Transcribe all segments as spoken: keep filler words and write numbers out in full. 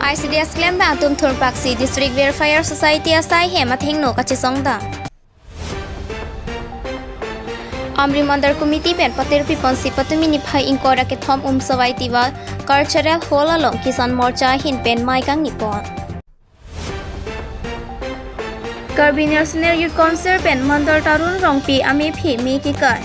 I C D S klembang atum thurpaksi District Welfare Society asai hem athengno kachesongdam. Amri Mandal Committee pen patirpi ponsi patumi niphai ingkoi ra kethom Umsawai Tiwa Cultural Hall along Kisan Morcha ahin pen mei kangni pon. Karbi National Youth Council pen Mandal Tarun Rongpi amephi me kekai.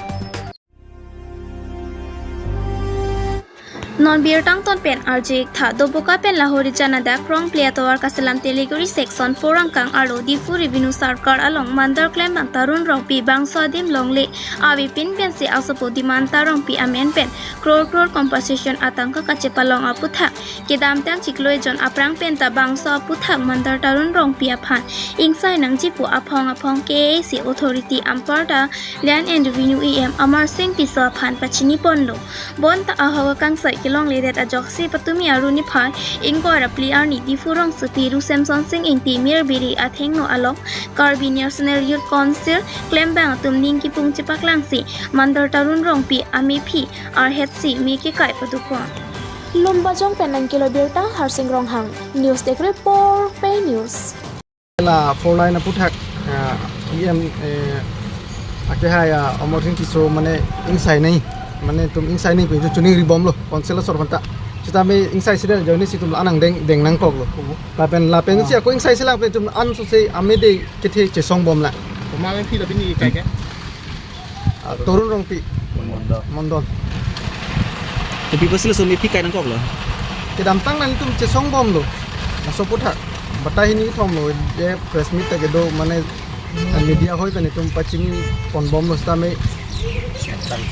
Non birta angton pen arju-ik tha, Doboka pen Lahorijan adak Krongple atovar Kaselam Teliguri Section four angkang arlo Diphu Revenue Circle along Mandal klembang Tarun Rongpi bangso adim longle avepin pensi asopo Dimanta Rongpi amen pen crore crore compensation atangka kachepalong aputhak kedamtang chiklo ejon aphrang penta bangso aputhak Mandal Tarun Rongpi aphan ingsai nangji pu aphong aphong K A A C authority anparta Land and Revenue E M Amar Singh Tisso aphan pachini ponlo. Bonta ahok akangsai kelongledet ajoksi patumi arni niphai ingkoi ra phli arni Diphu rongsopi Ru Semson Sing Ingti Mirbiri athengno along Karbi National Youth Council klembang atum ning kipung chepaklangsi Mandal Tarun Rongpi amephi arhetsi me kekai padukon. Lumbajong pen nangkelo birta Harsing Ronghang, News Desk Report, Pei News. La four lane aputhak, ah, E M, eh, akehai, ah, Amar Singh Tisso mane ingsai nai, mane itum ingsai nai pu chuning ribomlo, council asor aphanta. Sitame ingsai sidel ajoine si itum la-an angdeng deng nangkoklo. Lapen lapen si ako ingsai selang pen itum an so se amede kethe chesongbomlang. Komat amephi ta pini kai ke? Ah, Tarun Rongpi. Mondol. Mondol. Tapi pasti laso mephi kai nangkoklo. Kedamtang nangtum chesongbomlo. Laso aputhak. Batai hini kethomlo. Je press meet ta kedo mane, ah, media hoi pen itum pachini ponbomlo sitame.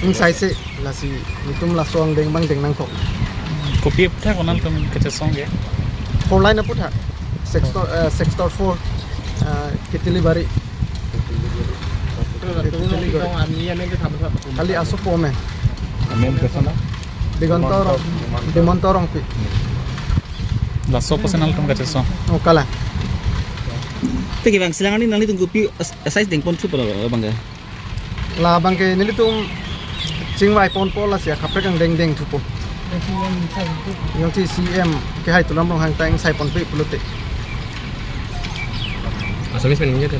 Ingsai se lasi itum laso angdeng bang deng nangkok. Kopi aputhak ko nangtum kachesong ke? Four lane aputhak. Sector, eh, sector four, eh, Ketili Bari. Ketili Bari. Kali asopo amen. Amen ke sana? Digonto Rong, Dimonto Rongpi. Laso apo si nangtum kachesong. Oh, kalang. Te kevang selang arni nanglitum kopi as-, asai dengpon thupo abang ke? Labang ke nelitum chingvai ponpo lasi akaprek angdeng deng thupo. Jongsi C M kehai Tuliram Ronghang ta ingsai ponpe pulote. Assamese pen ningje te.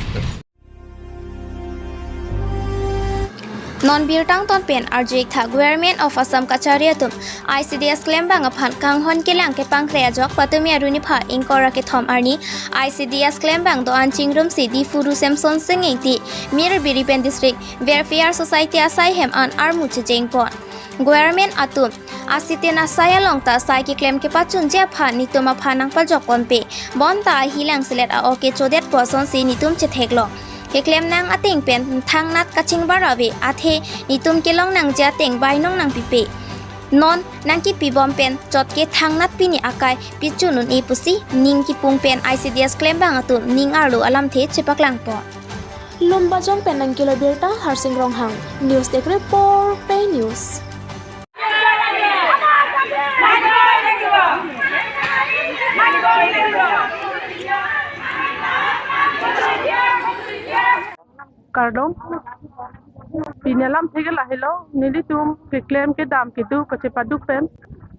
Non birta angton pen arju-ik tha, Government of Assam kachari atum I C D S klembang aphan kanghon kelang kepangkre ajok patumi arni niphai ingkoi ra kethom arni I C D S klembang do-an chingrumsi Diphu Ru Semson Sing Ingti Mirbiri pen District Welfare Society asai hem an armu chejeng pon. Government atum asiten asai along ta sai keklem kepachunji aphan netum aphan nangpajok ponpe. Bonta ahilang selet a-ok kechodet pu asonsi netum chetheklong. Keklem nang ateng pen thangnat kachingbar ave, athe netum kelong nangji ateng bainong nangpipe. Non nangkipibom pen chot ke thangnat pini akai pichun un-e pusi ning kipung pen I C D S klembang atum ning arlo alamthe chepaklang pon. Lumbajong pen nangkelo birta Harsing Ronghang, News Desk Report, Pei News. Kardom. Pini alamthe ke lahelo, nelitum keklem kedam keduk kachepaduk pen,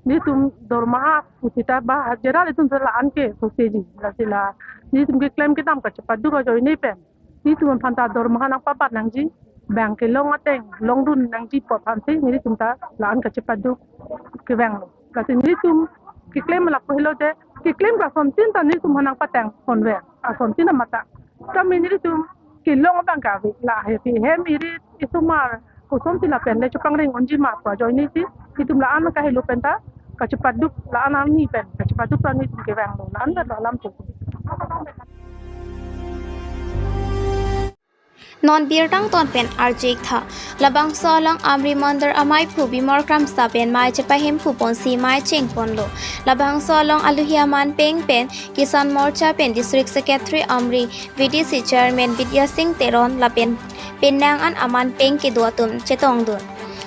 nelitum dormaha pusita ba hajirat itum la-an ke pusi ji, lasi la nelitum keklem kedam kachepaduk ajoine pen nelitum aphan ta dormaha nangpabat nangji, bang kelong ateng longdun nangji pu aphansi nelitum ta la-an kachepaduk kevanglo. Lasi nelitum keklem lapu helo je, keklem ke asontin ta nelitum aphan nangpatang ponve, asontin amata. Kami nelitum kelong abang ke ave, lahai pi hem irit isomar kosonsi lapen le chepangring unji ma pu ajoine si nelitum la-an kahelo pen ta kachepaduk, la-an arni pen kachepaduk ta nelitum kevanglo, la-an lo alamthe. Non birta angton pen arju-ik tha, labangso along Amri Mandal amaiphu Bimol Kramsa pen mei chepahemphu ponsi mei cheng ponlo. Labangso along aluhi aman peng pen Kisan Morcha pen District Secretary Amri, V D C Chairman Bidya Singh Teron lapen penang an aman peng kedo atum chetongdun.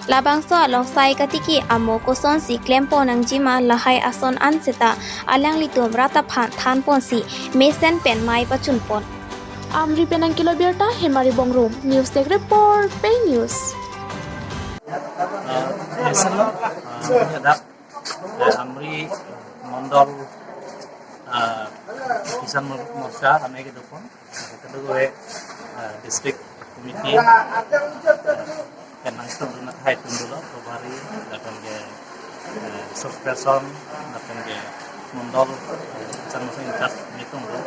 Labangso along sai katiki amo kosonsi klem pon nangji ma lahai ason an seta alanglitum rat aphan than ponsi mesen pen mei pachun pon. Amri pen nangkelo birta Hemari Bongrung, News Desk Report, Pei News. Eh, mesen, eh, hadak, eh, Amri Mandal Ah, Kisan Mor- Morcha amei kedopon, kedo ke, ah, district committee, ah, pen nangtong runa hai tun dolo, Probhari, lapen ke, eh, spokesperson, lapen ke mondol, eh, Kisan Morcha in charge nangtong dolo,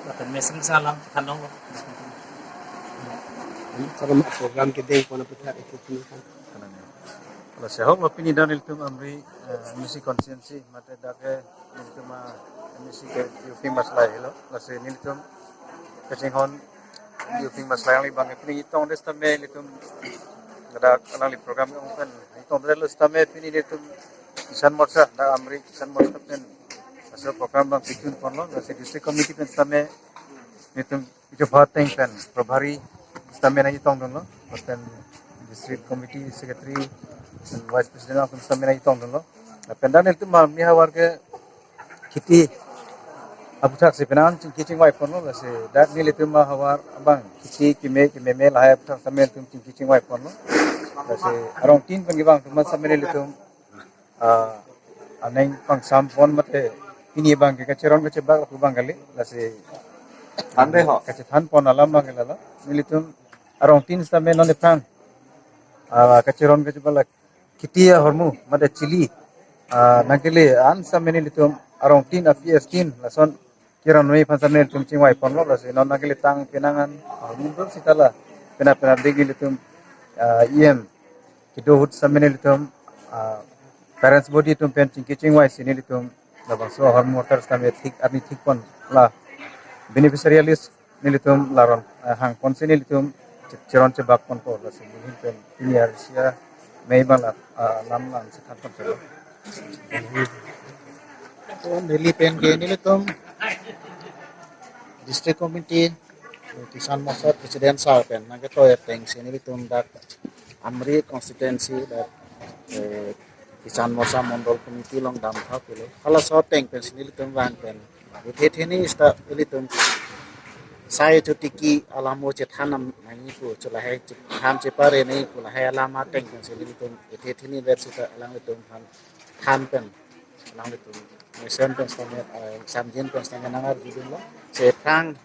lapen mesen salam khandong lo. Salam program kedeng pon aputhak itu kini kan. Lasi ahok lo pini dan ilitum Amri, eh, M A C constituency mate dak ke ilitum, ah, M A C ke Yuping Maslai lo. Lasi nelitum kachinghon Yuping Maslai alangli abang pini itong des tame ilitum dak alangli program ong pen itong des lo tame pini nelitum Kisan Morcha, dak Amri Kisan Morcha pen laso program abang kichun pon lo. Lasi district committee pen tame nelitum ijo pha ateng pen Probhari sitame nangtong dunlo, lapen district committee secretary and vice president atum sitame nangtong dunlo. Lapen dan nelitum Amri havar ke kheti aputhak si penang chingki chingvai ponlo, lasi dak nelitum havar abang kheti keme kememe lahai aputhak sitame nelitum chingki chingvai ponlo. Lasi arong tin pen kevang atum sitame nelitum, ah, aning pangsam pon mate pini abang ke kacheron kachebak lapu abang kali, lasi than re ho. Kachethan pon alam abang ke lalo. Nelitum arong tin sitame non ephrang, ah, kacheron kachebak la kheti ahormu mate chili, ah, nangkele an sitame nelitum arong tin a P S tin lason kiran noi aphan sitame nelitum chingvai ponlo. Lasi non nangkele tang penang an ahormu do sita la pena pena degi nelitum, ah, E M kedo ahut sitame nelitum, ah, parents body atum pen chingki chingvai si nelitum labangso ahormu atar sitame thik arni thik pon la beneficiary list nelitum laron, ah, hang pon si nelitum che- cheron chebak ponpo. Lasi nelitum pen pini arsi amei abang la, ah, lam lam si than ponpo. To neli pen ke nelitum district committee Kisan Morcha president sir pen nangketoi ateng si nelitum dak Amri constituency dak, eh, Kisan Morcha mondol committee along damtha pulo. Halaso ateng pen si nelitum vang pen ethe theni sita ilitum sai chotiki alamo chethan nam nangji pu, cho lahai chethan chepare nangji pu lahai alam ateng pen si nelitum ethe theni vet sita alanglitum aphan than pen alanglitum mesen pen sitame, eh, samjin pen sitame nangarju dunlo. Lasi ephrang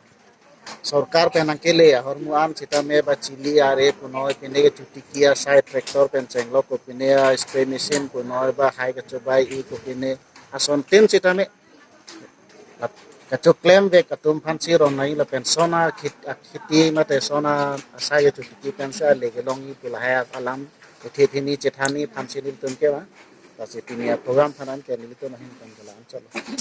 sorkar pen nangkele ahormu an sitame ba chili are punoi pine ke chotiki asai tractor pen chenglok ko pine a spray machine punoi ba hai kachobei ko pine ason tin sitame kachoklem vek atum aphan si ron nangji lapen son akhit- akheti mate son asai chotiki pen si ale kelongji pu lahai alam ethe theni chethanji aphan si nelitum kevang. Lasi pini aprogram aphan an ke nelitum ahin pen ke la-an chot.